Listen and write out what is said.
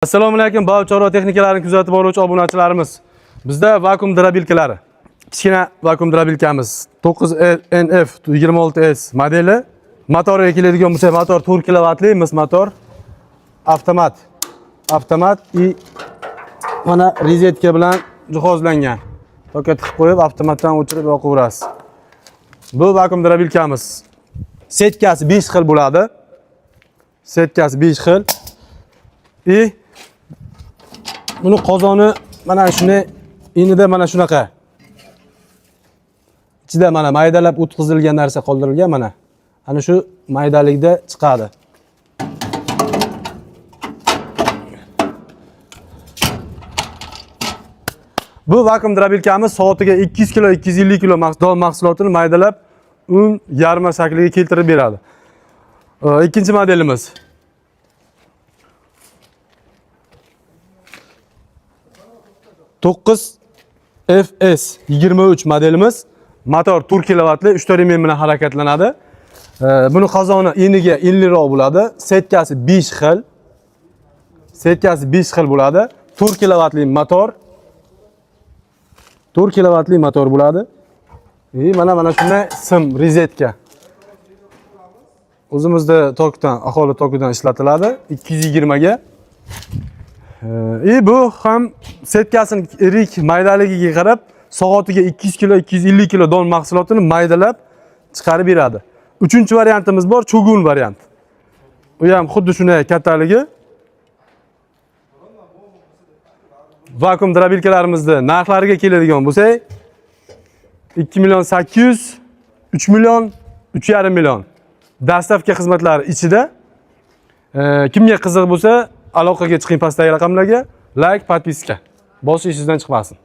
Assalomu alaykum, bog' chorva texnikalarini kuzatib boruvchi obunachilarimiz. Bizda vakuum drobilkalari. Kichkina vakuum drobilkamiz 9 NF 26S modeli. Motoriga keladigan bo'lsak, motor 4 kilovatli mis motor. Avtomat. Avtomat и mana rozetka bilan jihozlangan. Tokka tiqib qo'yib, avtomatdan o'chirib yoqaverasiz. Bu vakuum drobilkamiz. Setkasi 5 xil bo'ladi. Setkasi 5 xil. И buni qozoni mana shuni inida mana shunaqa. Ichida mana maydalab o'tkazilgan narsa qoldirilgan mana. Ana shu maydalikda chiqadi. Bu vakuum drobilkamiz soatiga 200 kilo, 250 kilo don mahsulotini maydalab un yarma shakliga keltirib beradi. Ikkinchi modelimiz. 9 FS 23 modelimiz. Motor 4 kilovatli 3 ta remen bilan harakatlanadi. Buni qozoni eniga enliroq bo'ladi. Setkasi 5 xil. Setkasi 5 xil bo'ladi. 4 kilovatli motor. 4 kilovatli motor bo'ladi. И mana shunday sim rozetka. O'zimizda tokdan, aholi tokidan ishlatiladi 220 ga. И bu ham setkasini irik maydaligiga qarab soatiga 200 kilo, 250 kilo don mahsulotini maydalab chiqarib beradi. Uchinchi variantimiz bor, cho'gun variant. U ham xuddi shunday kattaligi. Vakuum drobilkalarimizni narxlariga keladigan bo'lsak, 2 million 800, 3 million, 3,5 million. Dastavka xizmatlari ichida. Kimga qiziq bo'lsa, aloqaga chiqing pastdagi raqamlarga, like, podpiska bosish esingizdan chiqmasin.